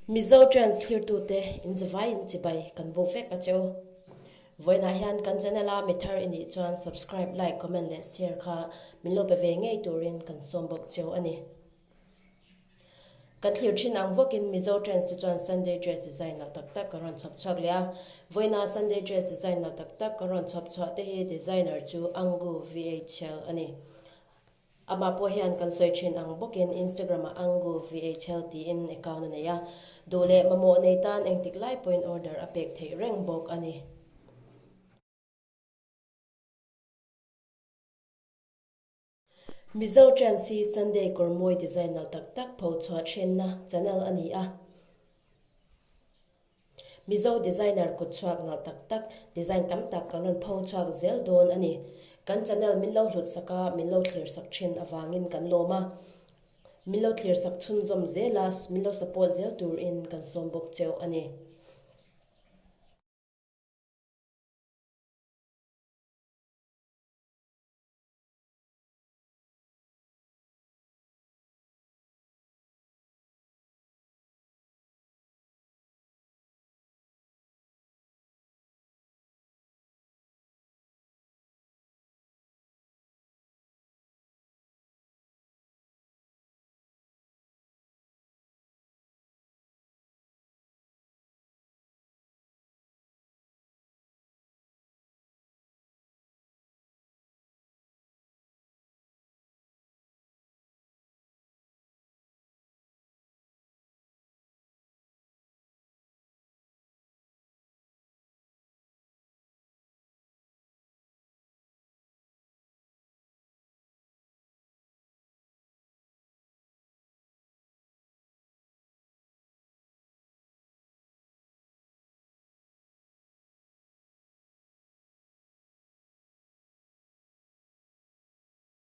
Mizo Trends thlirtute inzavaiin chibai kan buk vek a che u. Vawiinah hian kan channel a mi thar i nih chuan subscribe, like, comment leh share kha min lo pe ve ngei turin kan sawm bawk cheu a ni. Kan thlir thin ang vawkin Mizo Trends te chuan Sunday dress design loh tak tak kan rawn chhawp chhuak leh a. Vawiina Sunday dress design loh tak tak kan rawn chhawp chhuah te hi designer chu Angu VHL a ni. Amah pawh hian kan sawi thin ang bawkin Instagram ah Angu VHL tiin account a nei a. Duh leh mamawh nei tan engtik lai pawhin order a pek theih reng bawk a ni. Mizo Trends hi Sunday kawr mawi design nalh tak tak pho chhuah thenna channel a ni a. Mizo designer kut chhuak nalh tak tak design tam tak kan rawn pho chhuak zel dawn a ni. Kan channel min lo hlut sak a, min lo thlir sak thin avangin kan lawm a. Min lo thlir sak chhunzawm zel a, min lo support zel turin kan sawm bawk cheu a ni.